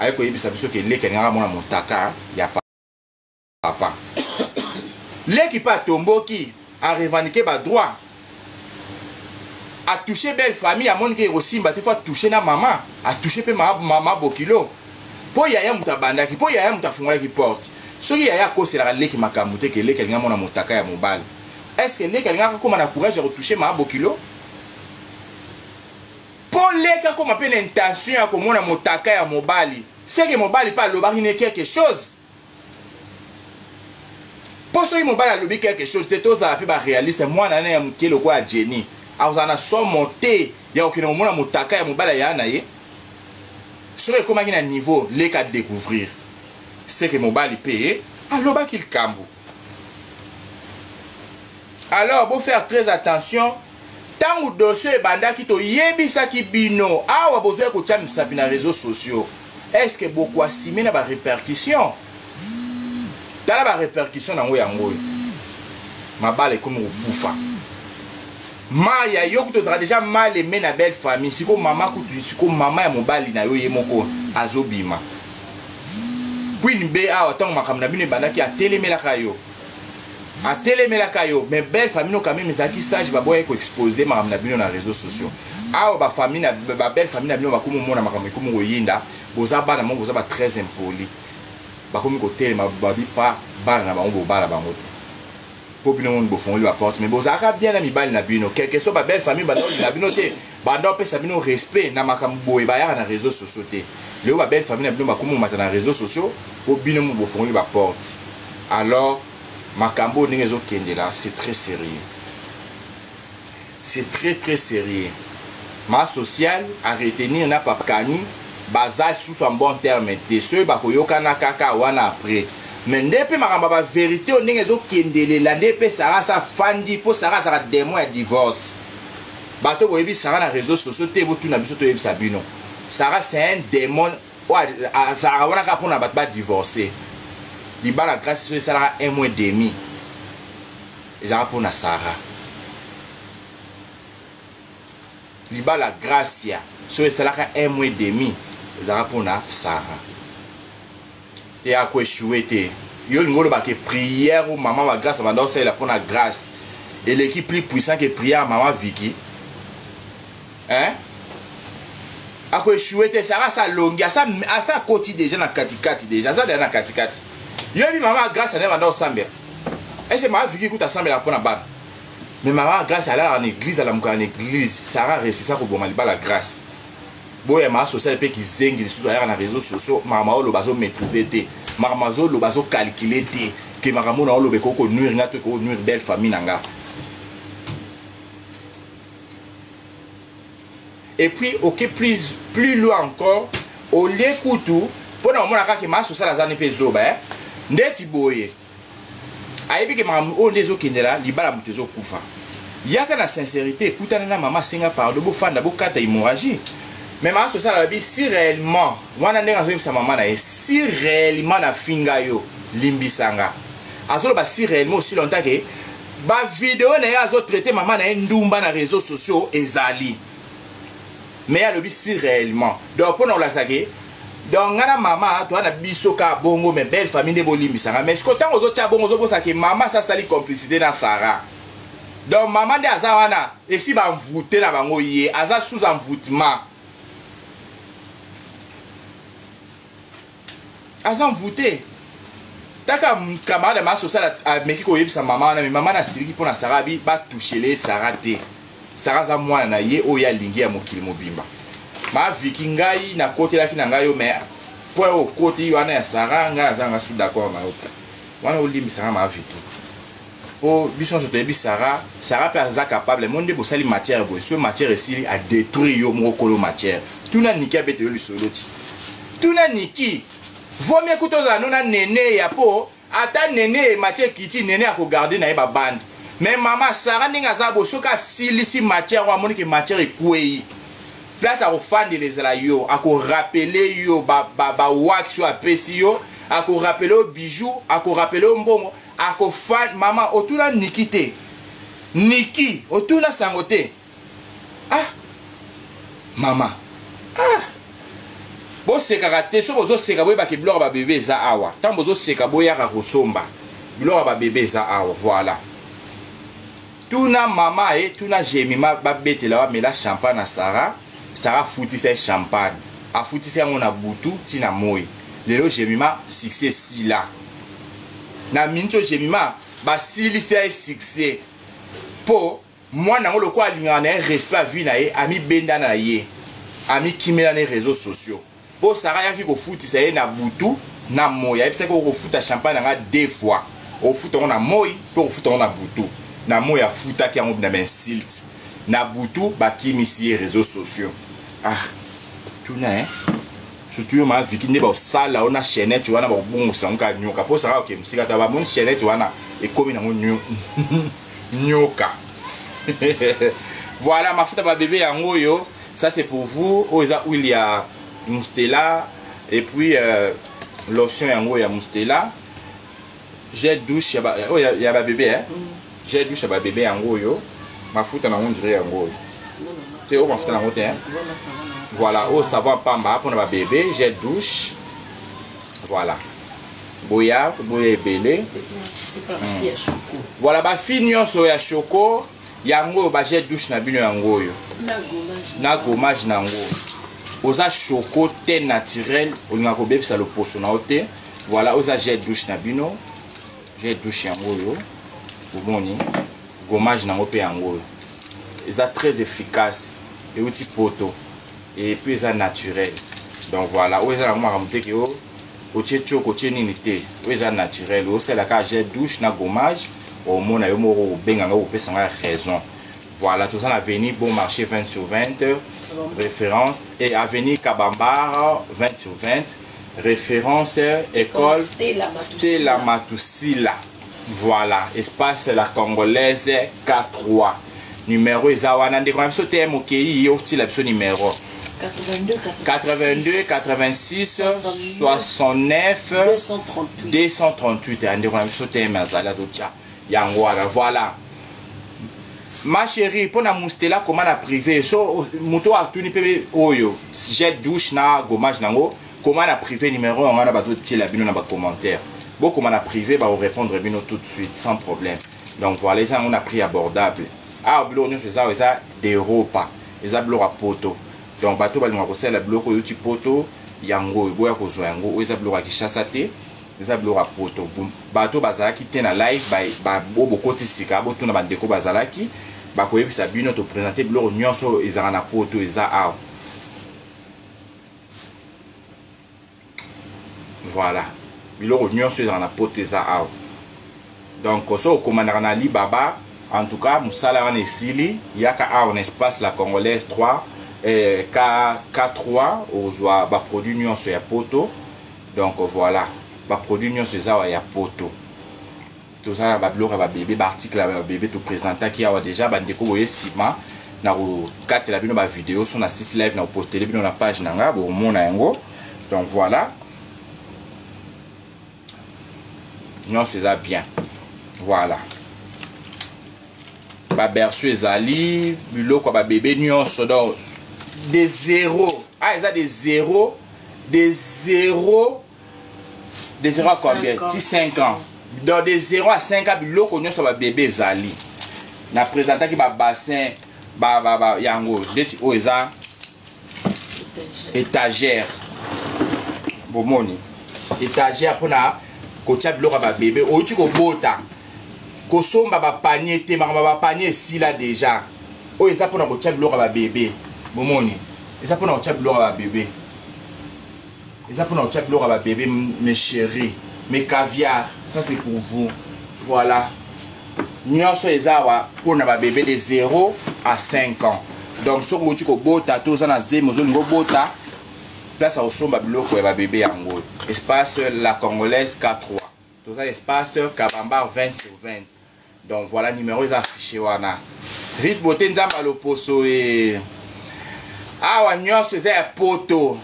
Aye koyebisa biso ke leki alingaka mona motaka ya papa. Leki mpe atomboki, arevendique ba droit, atouche belle famille, amoni ke ekosimba te, fo atouche na mama, atouche mpe mama bokilo, mpo yaya moto abandaki, mpo yaya moto afungolaki porte. Soki yaya akoselaka leki makambo te ke leki alinga mona motaka ya mobali, est ce que leki alingaka akóma na courage ya kotouche mama bokilo? Mpo leki akóma mpe na intention ya komona motaka ya mobali, seke mobali mpe alobaki ne quelque chose. Mpo soki mobali alobi quelque chose te, tozala mpe baréaliste, mwana na ya moke lokola Jenny akozala na somo te ya kokende komona motaka ya mobali aya na ye. Soki ekomaki na niveau leka découvrir, seke mobali mpe alobaki likambo. Alors bo faire très attention. Ntango dossier ebandaki, toyebisaki bino awa, bozwaki kotia misapi na réseaux sociaux. Est ce que bokoasime na barépercussion? Tala barépercussion nango, yango oyo mabala ekomi kokufa. Maya, yo kutu ozalaka déjà mal aimé na belle famille. Siko mama kutu, siko mama ya mobali na yo ye moko azobima. Queen B awa, ntango makambo na bino ebandaki, atelemelaka yo, atelemelaka yo, mais belle famille no quand même ezalaki sage, baboyaki koexpose makambo na bino na réseaux sociaux. Awa bafamille na babelle famille na bino bakomi omona makambo ekomi koyinda. Boza bana moko, boza ba très impoli, bakomi kotelema, babi pa bana na bango, bobala bango te, mpo bino moni bofongoli baporte. Mais bozalaka bien na mibali na bino, quelque soit babelle famille banda olinga bino te, banda opesa bino respect na makambo boye, bayaka na réseaux sociaux te. Lelo babelle famille na bino bakomi komata na réseaux sociaux mpo bino mo bofongoli baporte. Alors makambo oyo ndenge ezokendela, c'est très sérieux, c'est très très sérieux. Ma sociale à retenir na papkani baza susu en bon terme te. Soki bakoyokana kaka wana après, mais nde mpe makambo ya bavérité oyo ndenge ezokendelela, nde mpe Sara asa afandi, mpo Sara azalaka démon ya divorce. Bato boyebi Sara na réseaux sociaux te, botuna biso, toyebisa bino. Sara, c'est un démon oyo azalaka wana kaka mpona bato badivorce. Libala Grâce so esalaka un mois demi, ezalaka mpona Sara. Libala Gracia so esalaka un mois demi, ezalaka mpona Sara. E akoéchouer te. Yo olingi oloba ke prière o mama wa Grâce banda osalela mpona Grâce eleki plus puissant ke prière mama Viki, hein? Akoéchouer te. Sara asa alongi, asa akoti déjà na katikati, déjà aza deja na katikati. Yoyebi mama Grâce ane banda osambela ese mama Viki kuta asambelaka mpona bana, mais mama Grâce alalaka na église, alamukaka na église. Sara resisa koboma libala Grâce. Boya maa social mpe kizengi lisusu ayaka na réseaux sociaux, makambo aoloba azomaîtrise te, makambo azoloba azocalcule te ke makambo na oloba ekoki konuire nga to ekoki konuire belle famille na nga. Et puis oke plus loin encore, olie kutu mpona komona kaka maa social aza ni mpe zoba, eh? Ndeti boye ayebi ke makambo oyo nde ezokendela libala, moto ezokufa. Yaka na sincérité, ekutana na mama, asenga pardon, bofanda, bokata hémorragie. Mais mama social alobi si réellement wana ndenge azoyebisa mama na ye, si réellement nafinga yo, limbisanga. Azoloba si réellement aussi longtemps ke bavideo na ye azotraite mama na ye ndumba na réseaux sociaux ezali, mais alobi si réellement. Donc mpona kolakisa ke donc nga na mama toza na biso kaka bongo, mais belle famille nde bolimbisanga. Mais siko ntango ozotia bongo, ozobosaka ke mama asa asali complicité na Sara. Donc mama nde aza wana, esi bamvute na bango, ye aza sous envoûtement, aza envoûté. Taka camarade ya maa social ameki koyebisa mama wana, mais mama na asiliki mpo na Sara, abi batouchele ye Sara te. Sara aza mwana na ye oyo alingi ya mokili mobimba. Maviki, ngai nakotelaki na ngai yo, mais point oyo okoti wana ya Sara, ngai naza nga su d'accord na yo te wana. Olimbisanga, Maviki, mpo biso nyonso toyebi Sara. Sara mpe aza capable mo nde bosali matière boye, so matière esili, adétruire yo moko kolo matière. Tuna Niki, abete yo lisolo ti tuna Niki. Vomie kuta ozala no na nene ya, mpo ata nene matière ekiti, nene akogarde na ye babande. Mais mama Sara ndenge aza boye, soki asilisi matière oyo, amoni ke matière ekwei, place akofandela ezala yo, akorappeler yo bawax oyo apesi yo, akorappeler yo bijou, akorappeler yo mbongo, akofa. Mama, otuna Niki te, Niki otuna sango te. Ah mama, ah. Bosekaka te, soki bozoseka boyebaka biloko ya babebe eza awa. Ntango bozoseka boyaka kosomba biloko ya babebe eza awa. Voilà, tuna mama e tuna Jemima babetela bamela champagne na Sara. Sara afutisa ye champagne, afutisa yango na butu ntina moi. Lelo Jemima succès esila na miniti oyo. Jemima basilisa ye succès mpo mwana yango lokola alingaka na ye respect ya vie na ye, amibenda na ye, amikimela na réseaux sociaux, mpo Sara ayaki kofutisa ye na butu na moi. Ayebisaki okofuta champagne na nga deux fois, ofuta yango na moi mpe okofuta yango na butu. Na moi afutaki yango na bainsulte, na butu bakimisi ye réseaux sociaux. Ah, tuna eh? Surtout yo maviki nde baosala yo na chaînette wana, bakobongosa yango kaka nyoka, mpo Sara oke mosika ta bamoni chaînette wana ekomi nango nyoka. Voilà, mafuta babebe yango oyo, ça c'est pour vous. Oyo eza huile ya Mustela et puis lotion yango ya Mustela, gel douche ya ba, oyo ya babebe eh? Gel douche ya babebe yango oyo, mafuta nango ndire yango oyo te, oyo mafuta nango te hein? Voilà, oyo savon pamba mpona babebe, gel douche. Voilà, boya boya ebele. Voilà, bafille nyonso ya choco yango oyo, bagel douche na bino yango oyo na gommage na yango. Oza choco te, naturel, olingaka kobebisa loposo na yo te. Voilà, oyo eza gel douche na bino, gel douche yango oyo bomoni, gommage nango mpe yango oyo. Eza très efficace, euti poto et puis eza naturel. Donc voilà, oyo eza nango makambo te ke o otie tioko, otie nini te. Oyo eza naturel, osalaka gel douche na gommage, omona yo moko obenganga, kopesanga raison. Voilà, toza na avenue Bon Marché 20 sur 20 référence et avenue Kabambar 20 sur 20 référence école Stella Matusila. Voilà, espace La Congolaise K3, numéro eza wana. Ndeko na biso te mokei otila biso numéro 82 86 69 238 ya ndeko na biso te azali azotya yango wana. Voilà, ma chérie, mpo na Mustela, koma na privé. So moto atuni mpe oyo gel douche na gommage nango, koma na privé, numéro yango wana bazotiela bino na bacommentaire. Bokoma na privé, bakorépondre bino tout de suite sans problème. Donc voilà, eza yango na prix abordable. Awa biloko nyonso eza awa eza d'Europa, eza biloko ya poto. Donc bato balingaka kosalela biloko oyo euti poto, yango oyo boya kozwa yango. Oyo eza biloko ya Kinshasa te, eza biloko ya poto. Bato bazalaki te na live oyo bokoti sika, botuna bandeko bazalaki, bakoyebisa bino. Toprésente biloko nyonso ezalaka na poto, eza awa. Voilà, biloko nyonso ezalaka na poto eza awa. Donc so okomandaka na Alibaba, en tout cas mosala wana esili. Yaka awa na espace La Congolaise 3 K, K3, ozwa baproduit nyonso ya poto. Donc voilà, baproduit nyonso eza awa ya poto. Toza na babiloko ya babebe, baarticle ya babebe toprésentaki awa déjà. Bandeko boye nsima na kokatela bino bavideo, so na sisi live na kopostele bino na page na nga, bomona yango. Donc voilà, nyonso eza bien. Voilà, baberceau ezali, biloko ya babebe nyonso. Donc de 0, ah, eza de 0, de 0, de 0 à combien? Ti 5 ans. Donc de 0 à 5 ans, biloko nyonso ya babebe ezali. Na présentaki babassin ba, ba, ba, yango ndeti oyo eza étagère. Bomoni étagère mpona kotia biloko ya babebe outi kobota. Kosomba bapanier te, makambo ya bapanier esila déjà. Oyo eza mpona kotia biloko ya babebe. Bomoni, eza mpona kotia biloko ya babebe, eza mpona kotia biloko ya babebe. Mes chéris, mes caviar, ça c'est pour vous. Voilà, nyonso eza awa mpona babebe de 0 à 5 ans. Donc soki outi kobota to oza na zemi, ozolinga obota, place ya kosomba biloko ya babebe yango, espace La Congolaise K3. Toza espace Kabambar 20 sur 20. Donc voilà, numéro eza affiché wana. Rite Beauté, Nzambe aloposo e awa nyonso eza ya poto,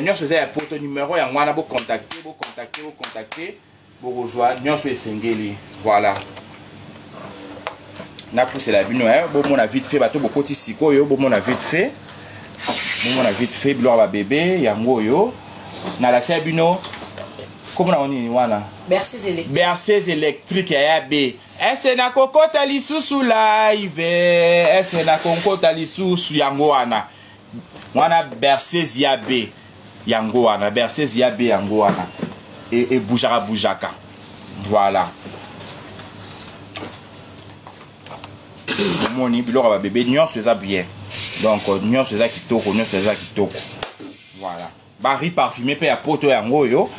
nyonso eza ya poto. Numéro yango wana, bocontacte, bocontacte, bocontacte, bokozwa nyonso esengeli. Voilà, napusela bino, bomona vite fait. Bato bokoti sikoyo, bomona vite fait. Bomona vite fait biloko ya babebe yango oyo nalakisa bino. Komona ngo nini wana? Berceuse électrique. Berceuse électrique ya ya B. Ese nakokota lisusu live, ese nakokota lisusu. Yango wana, wana berceuse ya B yango wana, berceuse ya B yango wana, ebougeaka bougeaka. Voilà, omoni biloko ya babebe nyonso eza bien. Donc nyonso eza kitoko, nyonso eza kitoko. Voilà, bariz parfumé mpe ya poto yango oyo,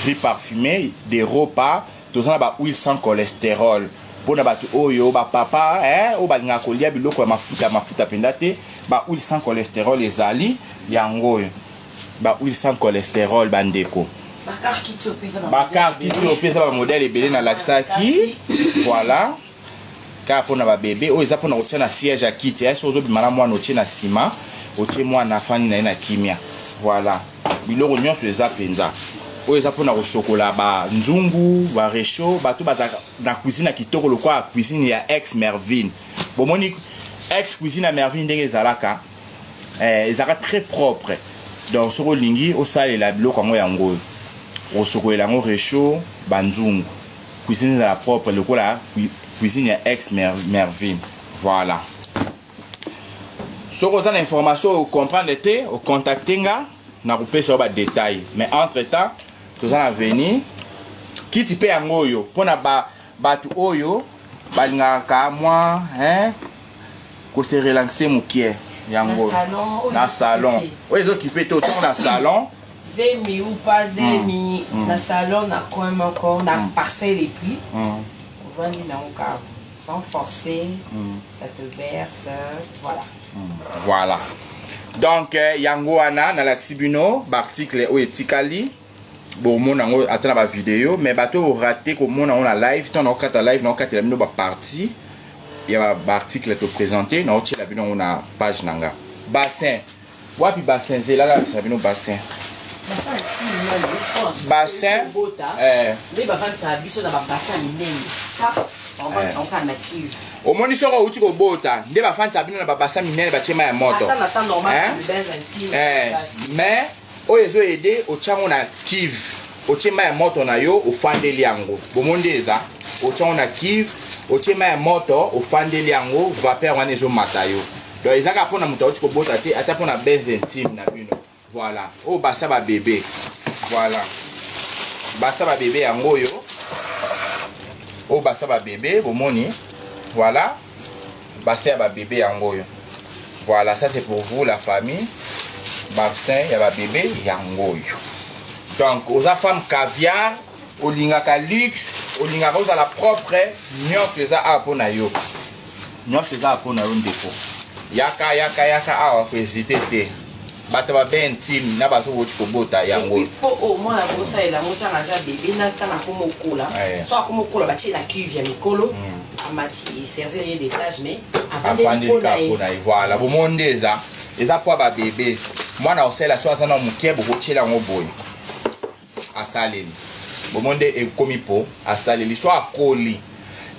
riz parfumé d'Europa. Toza na bahuile sans cholestérol mpona bato oyo bapapa oyo balingaka kolia biloko ya mafuta mafuta mpenza te. Bahuile sans cholestérol ezali yango oyo, bahuile sans cholestérol, bandeko. Bacar kiti oyo mpe eza bamodèle ebele nalakisaki. Voilà, kaka mpona babebe oyo eza mpona kotia na siège ya kiti. Soki ozobima na mwana, otie na nsima, otie mwana afandi na ye na kimia. Voilà, biloko nyonso eza mpenza. Oyo eza mpona kosokola banzungu, baréchaud. Bato bazalaka na cuisine ya kitoko lokola cuisine ya ex Mervine. Bomoni ex cuisine ya Mervine ndenge ezalaka, ezalaka très propre. Donc soki olingi osalela biloko yango, yango oyo osokolela yango réchaud, banzungu, cuisine ezala propre lokola cuisine ya ex Mervine. Voilà, soki oza na information ocomprendre te, ocontacte nga, nakopesa yo badétail. Mais entre temps toza na veni kiti mpe yango oyo mpona bato oyo balingaka mwa, hein, kose relaxer mokie. Yango na salon oyo ezokipe te, otongo na salon. Zemi ou pas zemi, na salon, na coin moko na parcelle, et puis ovandi nango kaka sans forcer, ça te berce, voilà. Voilà, donc yango wana nalakisi bino baarticle oyo etikali. Bomona yango ata na bavideo, mais bato oyo raté komona yango na live, ntango naokata live, naokatela bino bapartie ya baarticle toprésente, naotiela bino yango na page na nga. Bassin wapi? Bassin, zela nalakisa bino bassin. Bassin. Nde bavandisaka biso na babassin minene, sa bavandisaka kaka na cuve. Omoni, soki outi kobota nde bafandisaka bino na babassin minene, batie mai ya moto. Mais oyo ezoaider, otyango na cuve, otie mai ya moto na yo, ofandeli yango. Bomoni nde eza, otyango na cuve, otie mai ya moto, ofandeli yango, vapeur wana ezomata yo. Donc eza kaka mpona moto auti kobota te, ata mpona bains intime na bino. Voilà, oyo bassin babebe. Voilà, bassin babebe yango oyo, oyo bassin babebe, bomoni. Voilà, bassin ya babebe yango oyo. Voilà, ça c'est pour vous la famille, bassin ya babebe yango oyo. Donc oza femme caviar, olingaka luxe, olingaka ozala propre, nyonso eza awa mpo na yo, nyonso eza awa mpo na yo. Ndeko, yaka, yaka, yaka awa, kohésiter te. Bato babain intime na bato boti kobota yango. Mpo oyo mwana kosalela yango ntango aza bebe na ntango akoma okola. So akoma okola, batie na cuve ya mikolo, amati, servir ye d'étage, mais afandeli kaka mpo na ye. Voilà, bomoni nde eza mpo ya babebe. Mwana osalela so aza na moke, bokotiela yango boye, asaleli. Bomoni nde ekomi mpo asaleli. So akoli,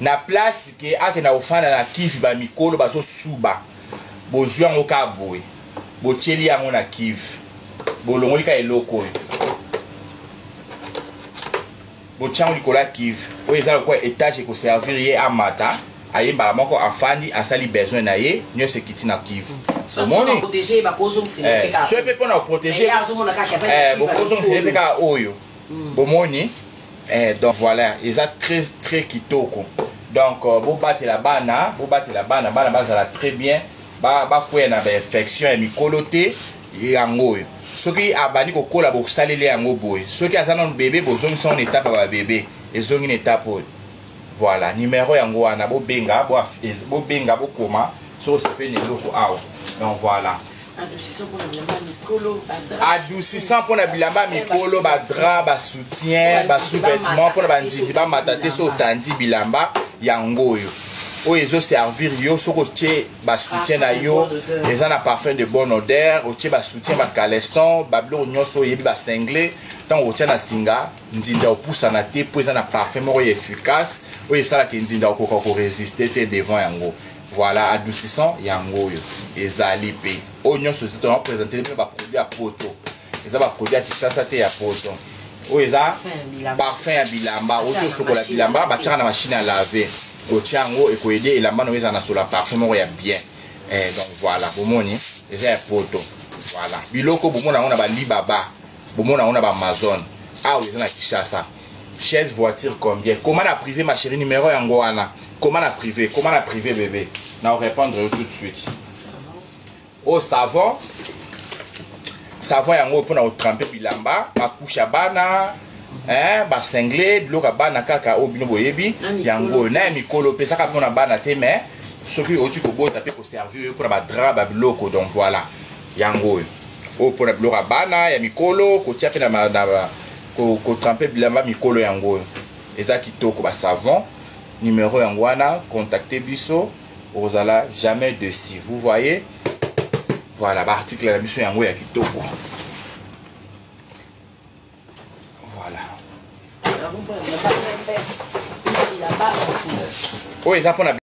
na place ke akenda kofanda na cuve, bamikolo bazosuba, bozwi yango kaka boye, botieli yango na cuve, bolongoli kaka eloko oyo, botia yango likolo ya cuve. Oyo eza lokola étage, ekoservir ye amata, ayembaka moko, afandi, asali besoin na ye nyonso, ekiti na cuve. Omoni, soki mpe mpona koprotéger, bokozongisela mpe kaka oyo. Bomoni, donc voilà, eza très très kitoko. Donc bobatela bana, bobatela bana, bana bazala très bien, bakwea na bainfection ya mikolo te. Yango oyo, soki abandi kokola, bosaleli yango boye. Soki aza nano bebe, bozongisa ngo na étape ya babebe, ezongi na étape oyo. Voilà, numéro yango wana, bobenga, bobenga, bokoma soki osepeli na eloko awa. Donc voilà, adoucissant mpona bilamba mikolo, badrap, basoutien, basous-vêtement mpona bandindi bamata te so otandi bilamba. Yango oyo oyo ezoservir yo soki otie basoutien na yo, eza na parfum de bonne odeur. Otie basoutien, bacaleçon, babiloko nyonso oyebi, basingle, ntango otia na singa, nzinza opusana te, mpo eza na parfum moko ya efficace oyo esalaka nzinza okoka korésister te devant yango. Voilà, adoucissant yango oyo ezali mpe. Oyo nyonso tonaprésenter bino baproduit ya poto, eza baproduit ya Kinshasa te, ya poto. Oyo eza parfum ya bilamba. Oti osokola bilamba, batiaka na machine à laver, otia yango, ekoaider elamba na yo ezala na solo ya parfum moko ya bien. Donc voilà, bomoni, eza ya poto. Voilà, biloko bomona yango na balibaba, bomona yango na baamazon. Awa eza na Kinshasa. Chaise voiture combien? Koma na privé, ma chérie, numéro yango wana. Koma na privé, koma na privé, bébé, na répondre yo tout de suite. Oyo savon, savon yango mpona kotremper bilamba, bacouche ya bana, basingle, biloko ya bana kaka oyo bino boyebi yango na ya mikolo. Opesaka mpona bana te, mais soki outi kobota mpe koservir yo mpona badrap, babiloko. Donc voilà, yango oyo, oyo mpona biloko ya bana, ya mikolo, kotia mpe na kotremper bilamba mikolo. Yango oyo eza kitoko, basavon. Numéro yango wana, contacte biso, ozala jamais déçu. Vous voyez, voilà baarticle na biso yango ya kitoko. Voilà, oyo eza mpona